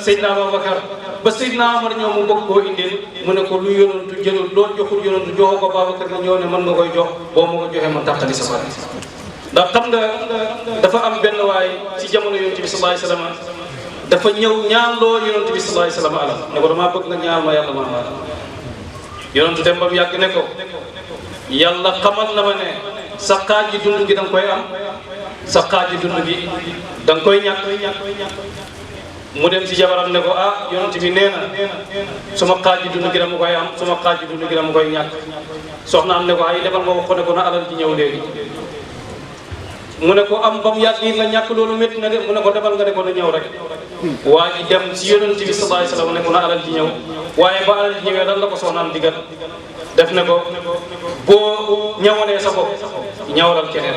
Seydina Abubakar ba Seydina Omar ñëw mu bëgg koo indil mu ne ko lu yonentu jëlul loo joxul yonentu joxoo ko Babacar nga ñëw ne mën nga koy jox boo ma ko joxee ma tàqali sa bari ndax xam nga dafa am benn waay ci jamono yonent bi sallallahu alayhi wasallam dafa ñëw ñaan loo yonent bi sallallahu alayhi wasallam alal ne ko damaa bëgg nga ñaan ma yàlla ma alal yonentu dem ba mu yàgg ne ko yàlla xamal na ma ne sa xaaj yi dund gi da nga koy am sa xaaj yi dund gi da nga koy ñàkk mu dem si jabaram ne ko ah yonent bi nee na suma xaaj yi dund gi dama koy am suma xaaj yi dund gi dama koy ñàkk soxnaam ne ko ay demal nga wax ko ne ko na alal ji ñëw léegi mu ne ko am ba mu yàgg yi nga ñàkk loolu métti na de mu ne ko demal nga ne ko na ñëw rek waa ji dem si yonent bi sallallahu alayhi wasallam ne ko na alal ji ñëw waaye ba alal ji ñëwee lan la ko soxnaam digal def ne ko boo ñawalee sa bopp ñawalal keneen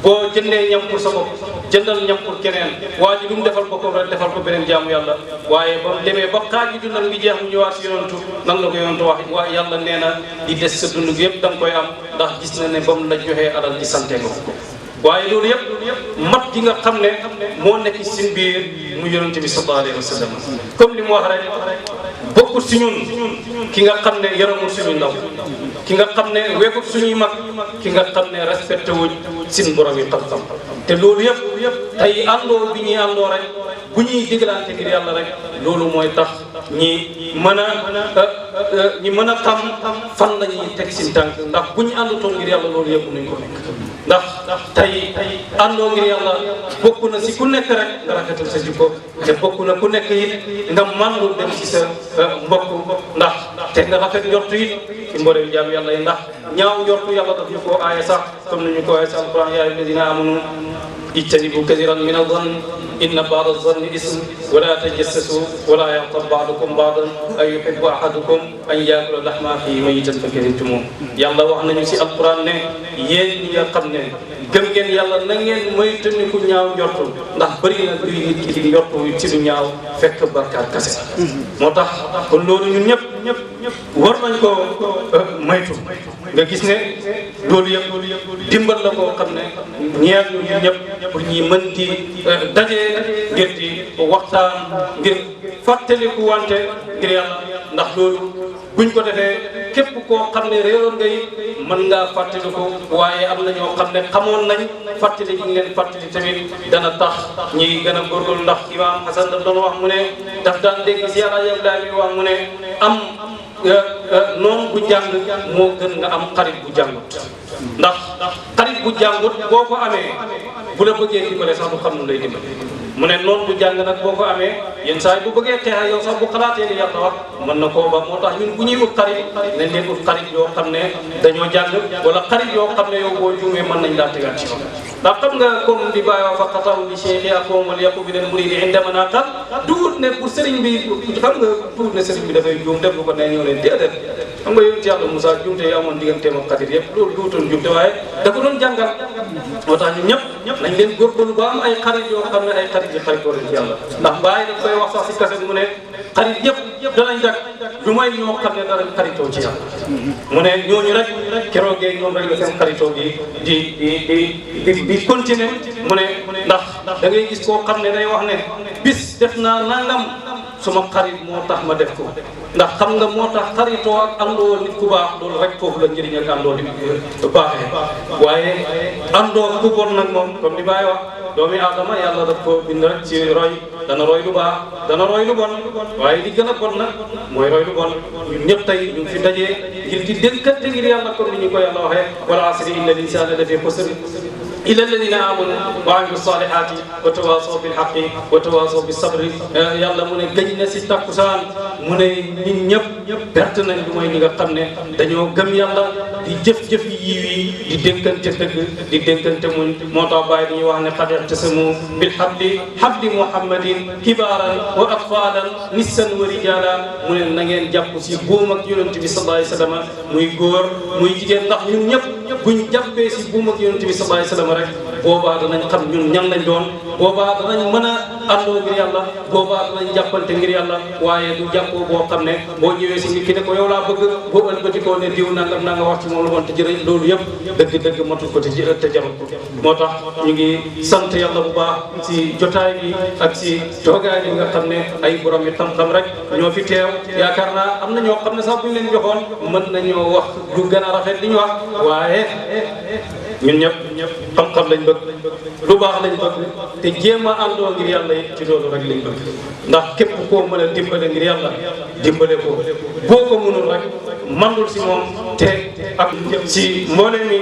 boo jëndee ñam pour sa bopp jëndal ñam pour keneen waa ji lu mu defal boppam rek defal ko beneen jaamu yàlla waaye ba mu demee ba xaaj yi dundal ngi jeex mu ñëwaat si yonentu nan la ko yonentu wax waa yàlla nee na di des sa dund gi yëpp da nga koy am ndax gis na ne ba mu la joxee alal di sante ko waaye loolu yëpp mat gi nga xam ne moo nekk si biir mu yonent bi sallallahu alayhi wa sallam comme li mu wax rek bokkul si ñun ki nga xam ne yaramul suñu ndaw ki nga xam ne weekut suñuy mag ki nga xam ne respecté wuñ sin borom yi xam-xam te loolu yëpp tey àndoo bi ñuy àndoo rek bu ñuy digalante ngir yàlla rek loolu mooy tax ñi mën a xam fan la ñuy teg sin tànk ndax bu ñu àndutoon ngir yàlla loolu yëpp nuñ ko nekk ndax tey àndoo ngir yàlla bokk na si ku nekk rek nga rafetal sa jikko te bokk na ku nekk it nga màndu dem si sa mbokk ndax te nga rafet njortu it ci mboolem jaam yàlla yi ndax ñaaw njortu yàlla daf ñu ko aaye sax comme ni ñu ko aaye si alquran yaa ayyuhal ladina amanu ijtanibu kathiran min adh-dhanni inna ba'da adh-dhanni ism wa la tajassasu wa la yaghtab ba'dukum ba'dan ayuhibbu ahadukum an ya'kula lahma akhihi maytan fakarihtum. yàlla wax nañu ci alquran ne yéen ñi nga xam ne gëm ngeen yàlla na ngeen moytandiku ñaaw njortu ndax bëri na luy nit ki di njortu ci lu ñaaw fekk barkaat kase. moo tax kon loolu ñun ñëpp war nañ ko moytu. nga gis ne loolu yëpp dimbal la koo xam ne ñeer ñu ñëpp pour ñi mën di daje ngir di waxtaan ngir fàttaliku wante ngir yàlla ndax loolu buñ ko defee képp koo xam ne réeroon ngay mën ngaa fàttaliku waaye am na ñoo xam ne xamoon nañ fàttali gi leen fàttali tamit dana tax ñi gën a góorgóorlu ndax Imaam Hasan daf doon wax mu ne daf daan dégg si yàlla yëpp daal di wax mu ne am noonu bu jàng moo gën nga am xarit bu jàngut ndax xarit bu jàngut boo ko amee bu la bëggee dimbale sax du xam nu lay dimbale mu ne noonu bu jàng nag boo ko amee yenn saa yi bu bëggee xeex yow sax bu xalaatee li yàlla wax mën na koo ba moo tax ñun bu ñuy ut xarit nañ leen ut xarit yoo xam ne dañoo jàng wala xarit yoo xam ne yow boo juumee mën nañ laa tegaat ci yoon ndax xam nga comme di bàyyi wax fa xataw li cheikh akoom wala yàqu bi leen muridi indama naa xat duut ne pour sëriñ bi xam nga duut ne sëriñ bi dafay juum def lu ko ne ñoo leen déedéet xam nga yonent yàlla Moussa juumte yi amoon digganteem ak xarit yëpp loolu duutoon juumte waaye da ko doon jàngal moo tax ñun ñëpp nañ leen góorgóorlu ba am ay xarit yoo xam ne ay xarit yi xaritoo leen ci yàlla ndax Baay daf koy wax sax si kaset mu ne xarit yëpp danañ dak du may ñoo xam ne danañ xaritoo ci yàlla mu ne ñooñu rek keroogee ñoom rek la seen xaritoo di continuer mu ne ndax da ngay gis koo xam ne day wax ne bis def naa nangam suma xarit moo tax ma def ko ndax xam nga moo tax xaritoo ak àndoo nit ku baax loolu rek foofu la njëriñ ak àndoo di baaxee waaye àndoo ku bon nag moom comme ni Baay wax doomi aadama yàlla daf ko bind rek ci roy dana roy lu baax dana roy lu bon waaye li gën a bon nag mooy roy lu bon ñun ñëpp tey ñu ngi fi dajee ngir di dénkante ngir yàlla comme ni ñu ko yàlla waxee wal asri inna l-insaana lafii xusr illa alladina amanu wa amilu salihati wa tawasaw bil haqqi wa tawasaw bis sabri yàlla mu ne gëj na si takkusaan mu ne ñun ñëpp perte nañ lu mooy ñi nga xam ne dañoo gëm yàlla di jëf-jëf yiw yi di dénkante dëgg di dénkante muñ moo tax bàyyi dañuy wax ne qad i'tasamu bil habli muhammadin kibaran wa atfalan nissan wa rijala mu ne na ngeen jàpp si buum ak yonent bi sallallahu alayhi wa sallam muy góor muy jigéen ndax ñun ñëpp buñ jàppee si buum ak yonent bi sallallahu alayhi wa sallam rek boobaa danañ xam ñun ñan lañ doon boobaa danañ mën a àndoo ngir yàlla boobaa danañ jàppante ngir yàlla waaye du jàppoo boo xam ne boo ñëwee si nit ki ne ko yow laa bëgg boo ëlbatikoo ne diw nangam nanga wax ci moom la woon te jërëjëf loolu yëpp dëgg matul ko te jarul ko moo tax ñu ngi sant yàlla bu baax si jotaay bi ak si toogaay bi nga xam ne ay borom yi xam-xam rek ñoo fi teew yaakaar naa am na ñoo xam ne sax bu ñu leen joxoon mën nañoo wax lu gën a rafet li ñu wax waaye ñun ñëpp xam-xam lañ bëgg lu baax lañ bëgg te jéem a àndoo ngir yàlla yi ci loolu rek lañ bëgg ndax képp koo mën a dimbale ngir yàlla dimbale ko boo ko mënul rek mandul si moom te ak si mboolem mi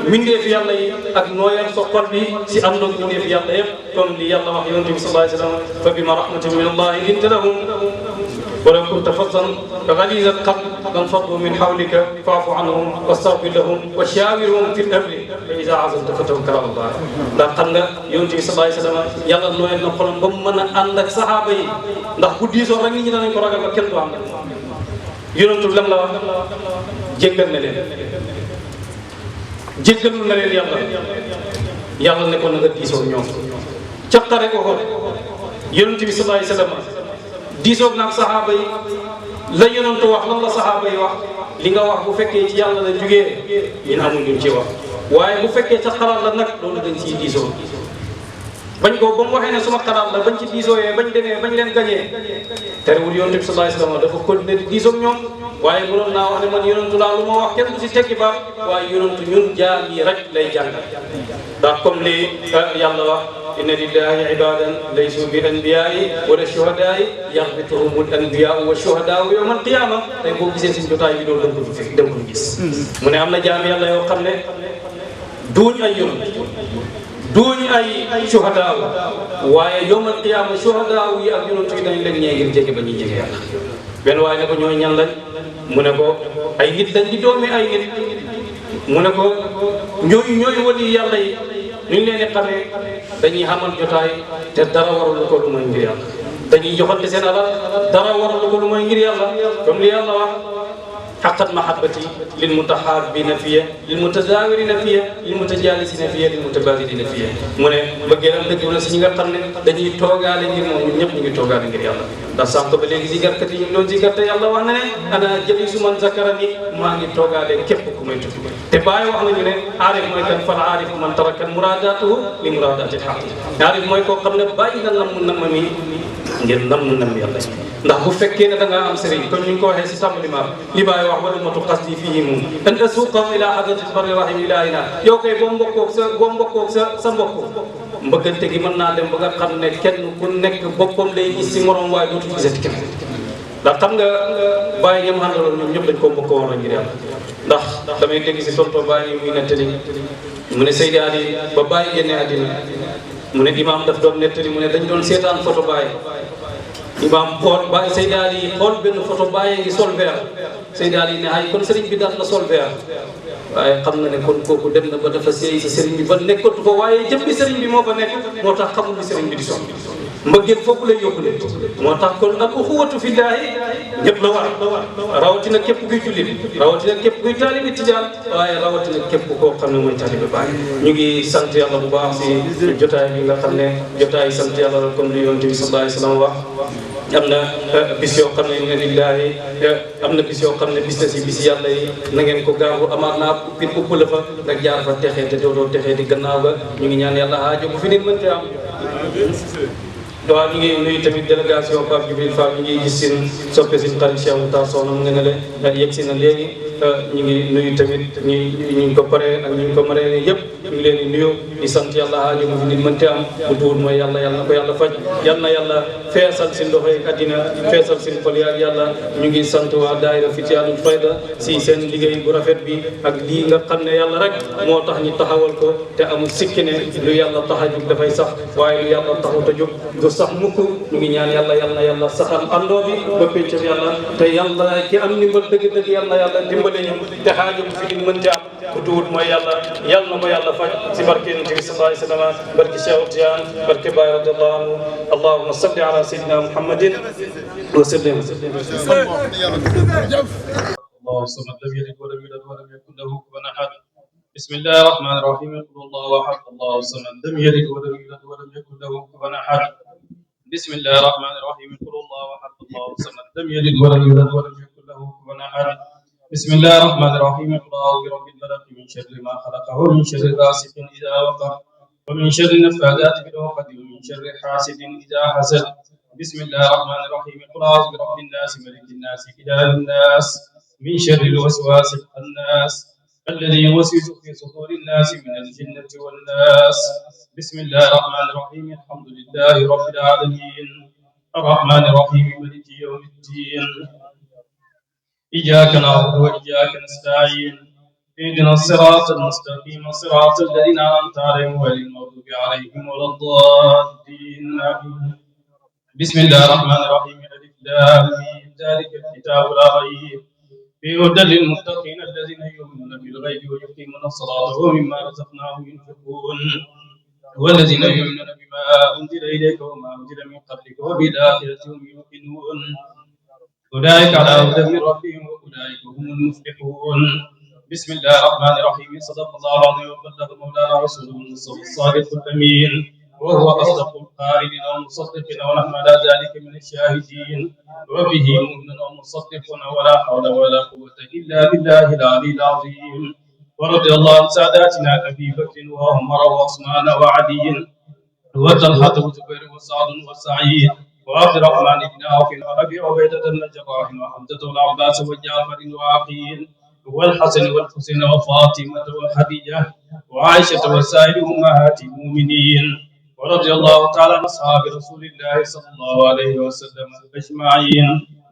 mbindeef yàlla yi ak nooyal sa xol bi si àndoo mbindeef yàlla yëpp comme li yàlla wax yonent bi sallallahu alayhi wa sallam fa bima rahmatin min allahi linta lahum ولو كنت فظا غليظ القلب لانفضوا من حولك فاعف عنهم واستغفر لهم وشاورهم في الامر فاذا عزمت فتوكل على الله ndax xam nga yonent bi sallallahu alayhi wa sallam yàlla nooyal na xolam ba mu mën a ànd ak saxaaba yi ndax bu diisoo rek nit ñi danañ ko ragal ba kenn du ànd yonent bi lam la wax jéggal na leen jéggalul na leen yàlla ne ko na nga diisoo ñoom ca xare ko yonent bi sallallahu alayhi wa sallam diisoog nag saxaaba yi la yonent wax lan la saxaaba yi wax li nga wax bu fekkee ci yàlla la jugee ñun amul ñun ci wax waaye bu fekkee sa xalaat la nag loolu dañ ciy diisoo bañ ko ba mu waxee ne suma xalaat la bañ ci diisooyee bañ demee bañ leen gañee terewul yonent bi sallallahu alayhi wasallam dafa continuer di diisoog ñoom waaye mënoon naa wax ne man yonentu laa lu ma wax kenn du si tekki baax waaye yonentu ñun jaam yi rek lay jàngal ndax comme li yàlla wax inna lillahi ibadan laysu bi anbiya'i wala shuhada'i yaxbituhumul anbiya'u wa shuhada'u yawm al-qiyama tey boo gisee suñ jotaay bi loolu da nga ko fi da nga ko gis mu ne am na jaam yàlla yoo xam ne duuñ ay yonent duuñ ay shuhada'u waaye yawm al-qiyama shuhada'u yi ak yonent yi dañ leen ñee ngir jege ba ñuy jege yàlla benn waaye ne ko ñooy ñan lañ mu ne ko ay nit lañ di doomi ay nit mu ne ko ñooy wali yàlla yi ñu ngi leen di xamee dañuy xamal jotaay te dara warul ko lu mooy ngir yàlla dañuy joxante seen alal dara warul ko lu mooy ngir yàlla comme li yàlla wax حقت محبتي للمتحابين فيها للمتزاورين فيها للمتجالسين فيها للمتبادلين فيها mu ne bëggeelam dëgg na si ñi nga xam ne dañuy toogaale ngir moom ñun ñëpp ñu ngi toogaale ngir yàlla ndax sànq ba léegi zikarkat yi ñu doon zikarte yàlla wax na ne ana jalisu man zakarani maa ngi toogaale képp ku may tudd te bàyyi wax nañu ne aarif mooy kan fal aarif man taraka muraadaatuhu li muraadaati xaq aarif mooy koo xam ne bàyyi na nam mi ngir nam yàlla ndax bu fekkee ne da ngaa am sëriñ kon ñu ngi ko waxee si tàmbali ma li bàyyi wax wala matu qasdi fihim an asuqahum ila hadrati barri rahim ilahina yow kay boo mbokkoog sa mbokk mbëggante gi mën naa dem ba nga xam ne kenn ku nekk boppam lay gis si morom waaye dootul gisati kenn ndax xam nga bàyyi ñam àndaloon ñoom ñëpp dañ koo mbokk woon ngir yàlla ndax damay dégg si tonto bàyyi muy nettali mu ne Seydi Ali ba bàyyi génne àddina mu ne imam daf doon nettali mu ne dañ doon seetaan photo bàyyi imam xool bàyyi Seydi Ali xool benn photo bàyyi ngi sol vert Seydi Ali ne ay kon sëriñ bi daal la sol vert waaye xam na ne kon kooku dem na ba dafa seey si sëriñ bi ba nekkatu fa waaye jëmmi sëriñ bi moo fa nekk moo tax xamul li sëriñ bi di sol mbëggeel foofu lay yóbbu nit moo tax kon al uxuwatu fillaahi ñëpp la war rawatina képp kuy jullit rawatina képp kuy taalibi tijaan waaye rawatina képp koo xam ne mooy taalibi Baay ñu ngi sant yàlla bu baax si jotaay bi nga xam ne jotaay sant yàlla la comme li yonent bi sallallahu alayhi wa sallam wax am na bis yoo xam ne inna lillahi am na bis yoo xam ne bis na si bis yàlla yi na ngeen ko gaawu amaat naa pir upp la fa nga jaar fa texee te doodoo texee di gannaaw ga ñu ngi ñaan yàlla aajo bu fi nit mënte am waaw ñu ngi nuyu tamit délégation Pape Djibril Fall ñu ngi gis seen soppe seen xarit Cheikh Moutar Soxna mu ngi ne le yegg si na léegi ñu ngi nuyu tamit ñu ngi ko paree ak ñu ngi ko maree yëpp ñu ngi leen di nuyu di sant yàlla aajo mu fi nit mënte am bu tuur mooy yàlla na ko yàlla faj yal na yàlla feesal seen ndoxoy addina feesal seen xol ak yàlla ñu ngi sant waa daayira Fityaanul Fayda si seen liggéey bu rafet bi ak lii nga xam ne yàlla rek moo tax ñu taxawal ko te amul sikki ne lu yàlla tax a jóg dafay sax waaye lu yàlla taxut a jóg du sax mukk ñu ngi ñaan yàlla saxal àndoo bi ba péccam yàlla te yàlla ki am ndimbal dëgg-dëgg yàlla dimbale ñu te xaaju fi ñu mën ci am ku tuut mooy yàlla na ko yàlla faj si barke Yonent bi sallallahu alayhi wa sallam barke Cheikh Tidiane barke Baye radiyallahu anhu allahumma salli ala sayyidina muhammadin wa sallim الله صمد لم يلد ولم يولد ولم يكن له كفوا احد بسم الله الرحمن الرحيم قل الله احد الله صمد لم يلد ولم يولد ولم يكن له كفوا احد بسم الله الرحمن الرحيم قل الله احد الله صمد لم يلد ولم يولد ولم يكن له كفوا احد بسم الله الرحمن الرحيم قل اعوذ برب الفلق من شر ما خلق ومن شر غاسق اذا وقب ومن شر النفاثات في العقد ومن شر حاسد اذا حسد بسم الله الرحمن الرحيم قل اعوذ برب الناس ملك الناس اله الناس من شر الوسواس الخناس الذي يوسوس في صدور الناس من الجنة والناس بسم الله الرحمن الرحيم الحمد لله رب العالمين الرحمن الرحيم مالك يوم الدين إياك نعبد وإياك نستعين اهدنا الصراط المستقيم صراط الذين أنعمت عليهم غير المغضوب عليهم ولا الضالين آمين بسم الله الرحمن الرحيم ألف لام ميم ذلك الكتاب لا ريب في هدى للمتقين الذين يؤمنون بالغيب ويقيمون الصلاة ومما رزقناهم ينفقون والذين يؤمنون بما أنزل إليك وما أنزل من قبلك وبالآخرة هم يوقنون أولئك على هدى من ربهم وأولئك هم المفلحون بسم الله الرحمن الرحيم صدق الله العظيم وبلغ مولانا رسوله المصطفى الصادق الأمين وهو أصدق القائلين ومصدقين ونحن على ذلك من الشاهدين وبه مؤمن ومصدقون ولا حول ولا قوة إلا بالله العلي العظيم ورضي الله عن ساداتنا أبي بكر وعمر وعثمان وعلي وطلحة وزبير وسعد وسعيد وعبد الرحمن بن عوف وأبي عبيدة بن الجراح وحمزة والعباس وجعفر وعقيل والحسن والحسين وفاطمة وخديجة وعائشة وسائر أمهات المؤمنين ورضي الله تعالى عن أصحاب رسول الله صلى الله عليه وسلم أجمعين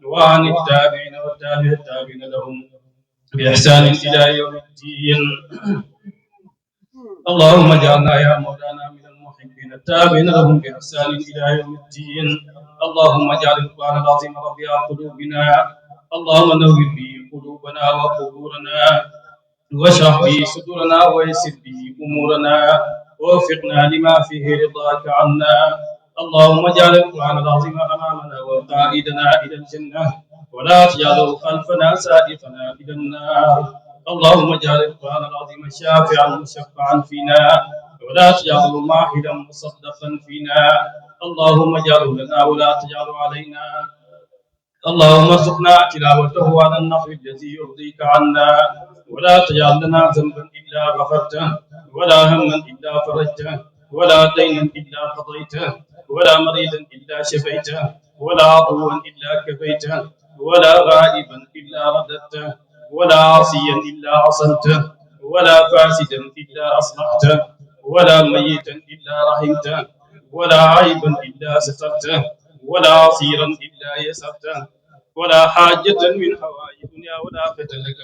وعن التابعين والتابع التابعين لهم بإحسان إلى يوم الدين اللهم اجعلنا يا مولانا من المحبين التابعين لهم بإحسان إلى يوم الدين اللهم اجعل القرآن العظيم ربيع قلوبنا اللهم نور به قلوبنا وقبورنا واشرح به صدورنا ويسر به أمورنا ووفقنا لما فيه رضاك عنا. اللهم اجعل القرآن العظيم أمامنا وقائدنا إلى الجنة، ولا تجعله خلفنا سائقنا إلى النار. اللهم اجعل القرآن العظيم شافعا مشفعا فينا، ولا تجعله ماحلا مصدقا فينا. اللهم اجعله لنا ولا تجعله علينا. اللهم ارزقنا تلاوته على النحو الذي يرضيك عنا، ولا تجعل لنا ذنبا إلا غفرته، ولا هما إلا فرجته، ولا دينا إلا قضيته، ولا مريضا إلا شفيته، ولا عدوا إلا كفيته، ولا غائبا إلا رددته، ولا عاصيا إلا عصمته، ولا فاسدا إلا أصلحته، ولا ميتا إلا رحمته، ولا عيبا إلا سترته، ولا عصيرا إلا يسرته، ولا حاجة من حوائج الدنيا ولا آخرة لك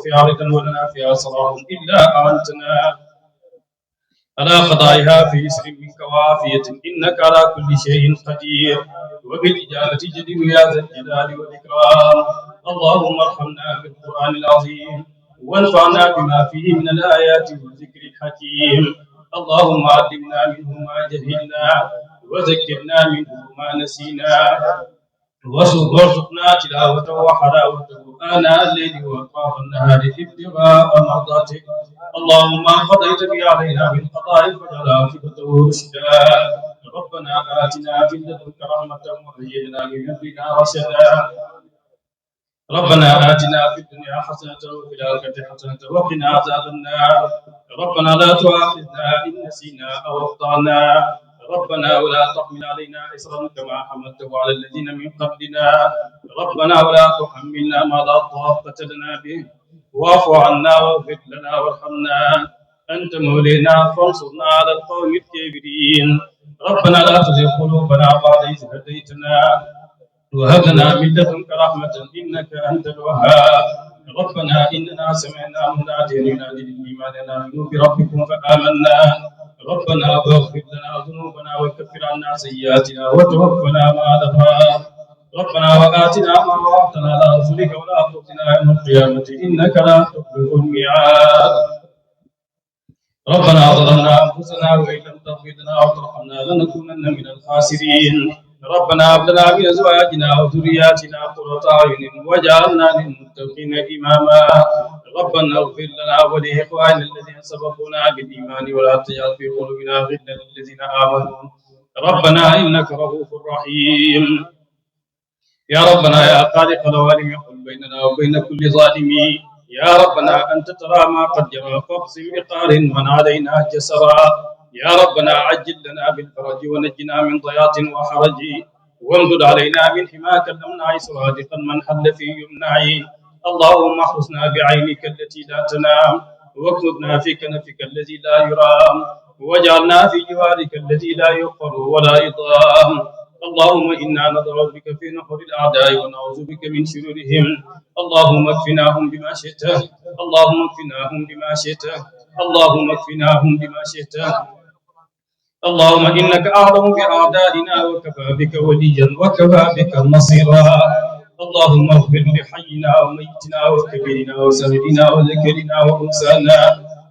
فيها رضا ولنا فيها صلاح إلا أعنتنا على قضائها في يسر منك وعافية، إنك على كل شيء قدير، وبالإجابة جدير يا ذا الجلال والإكرام. اللهم ارحمنا بالقرآن العظيم، وانفعنا بما فيه من الآيات والذكر الحكيم. اللهم علمنا منه ما جهلنا، وذكرنا منه ما نسينا، وارزقنا تلاوته وحلاوته آناء الليل وأطراف النهار ابتغاء مرضاتك. اللهم قضيت به علينا من قضاء فجعل عاقبته رشدا. ربنا آتنا في لدنك رحمة وهيئ لنا من أمرنا رشدا. ربنا آتنا في الدنيا حسنة وفي الآخرة حسنة وقنا عذاب النار. ربنا لا تؤاخذنا إن نسينا أو أخطأنا. ربنا ولا تحمل علينا إصرا كما حملته على الذين من قبلنا. ربنا ولا تحملنا ما لا طاقة لنا به، واعف عنا واغفر لنا وارحمنا، أنت مولينا فانصرنا على القوم الكافرين. ربنا لا تزغ قلوبنا بعد إذ هديتنا، وهب لنا من لدنك رحمة إنك أنت الوهاب. ربنا إننا سمعنا مناديا ينادي للإيمان أن آمنوا بربكم فآمنا. ربنا واغفر لنا ذنوبنا وكفر عنا سيئاتنا وتوفنا مع الأبرار. ربنا وآتنا ما وعدتنا على رسلك ولا تخزنا يوم القيامة إنك لا تخلف الميعاد. ربنا ظلمنا أنفسنا وإن لم تغفر لنا وترحمنا لنكونن من الخاسرين. ربنا هب لنا من أزواجنا وذرياتنا قرة أعين واجعلنا للمتقين إماما. ربنا اغفر لنا ولإخواننا الذين سبقونا بالإيمان ولا تجعل في قلوبنا غلا للذين آمنوا ربنا إنك رؤوف رحيم. يا ربنا يا خالق العوالم يحل بيننا وبين كل ظالمين. يا ربنا أنت ترى ما قد جرى فاقسم بقهر من علينا جسرا. يا ربنا عجل لنا بالفرج ونجنا من ضياط وحرج، وامدد علينا من حماك الأمنع سرادقا من حل في يمنعي. اللهم احرسنا بعينك التي لا تنام، واكتبنا في كنفك الذي لا يرام، واجعلنا في جوارك الذي لا يغفر ولا يضام. اللهم إنا نضرب بك في نحور الأعداء ونعوذ بك من شرورهم. اللهم اكفناهم بما شئت، اللهم اكفناهم بما شئت، اللهم اكفناهم بما شئت. اللهم إنك أعلم بأعدائنا وكفى بك وليا وكفى بك نصيرا. اللهم اغفر لحينا وميتنا وكبيرنا وسهلنا وذكرنا وأنسانا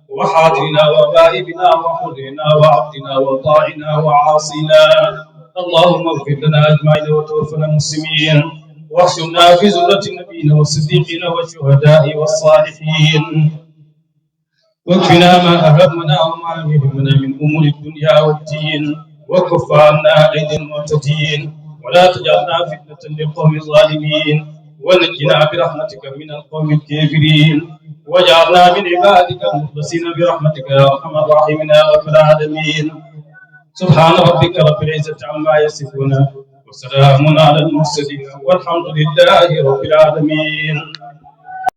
وحاضرنا وغائبنا وحرنا وعبدنا وطاعنا وعاصينا. اللهم اغفر لنا أجمعين وتوفنا مسلمين، واحشرنا في زمرة النبيين والصديقين والشهداء والصالحين. واكفنا ما أهمنا وما يهمنا من أمور الدنيا والدين، وكف عنا أيدي المعتدين، ولا تجعلنا فتنة للقوم الظالمين، ونجنا برحمتك من القوم الكافرين، واجعلنا من عبادك المخلصين برحمتك يا أرحم الراحمين يا رب العالمين. سبحان ربك رب العزة عما يصفون، وسلام على المرسلين، والحمد لله رب العالمين.